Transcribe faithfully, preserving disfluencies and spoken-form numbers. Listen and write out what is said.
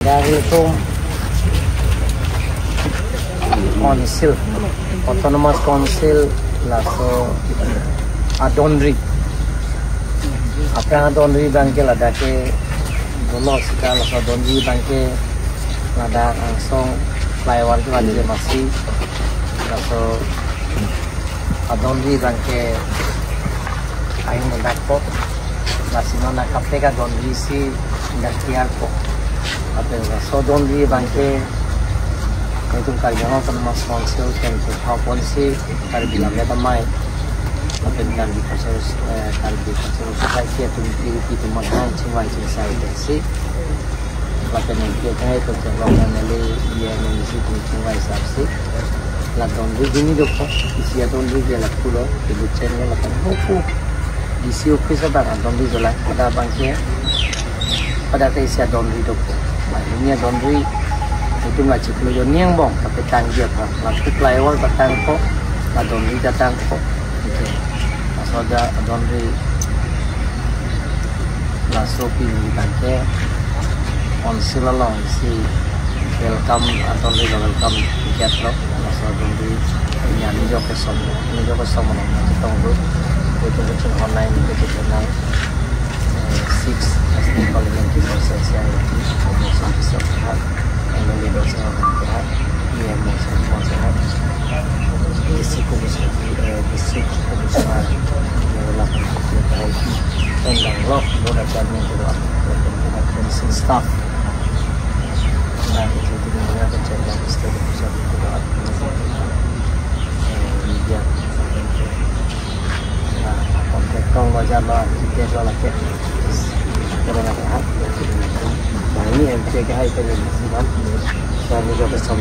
Yang ilitum Council, Autonomous Council, laso adonri, aphrang adonri abangke ladak ke dolo sika, laso adonri abangke ladak angsong flyover kevan ke masi, laso adonri abangke ahin ladak po, lasi non akaprek adonri si dak tiar po. Lapen laso adonri abangke itum Karbi Anglong Autonomous Council pen puthau ponsi Karbi Lammet Amei, lapen Karbi Cultural, eh, Karbi Cultural Society atum pi pi atum amonit chingvai chingsai pensi, lapen M P akehai atum, Karbi Anglong M L A, E M, M C atum chingvai sarsi, la adonri hini dokok, isi adonri ke la pulo, ibu chen lo lapen hopu D C office abang adonri dolang, pada abangke, pada ke isi adonri dokok. Nah, hini adonri itum la chiklo jo niang bong, tapi tangji apa, la tu flyover ta tangpo, la adonri ta tangpo. Oke. Laso aja adonri laso pini abangke Council along si welcome, adonri lo welcome gate lo, laso adonri neli nijok kesom, nijok kesom along chetong do, itum kecheng online, kecheng online, eh, six Assembly Parliamentary Constituency, Commission Officer, M L A Dorsing Rongphar, E M Rongphar, District Commissioner, eh, District Commissioner, eh, Lapan Putri Bahai, Endang Lok, Board of Government, Board of Administration Staff, dan itu di mana kerja dan State Officer, Board of Administration, eh, media, nah, kontak kong wajar lah, kita jual lagi. Kalau nak lihat, nah, ini M P akehai itu yang sedang, dan juga bersama.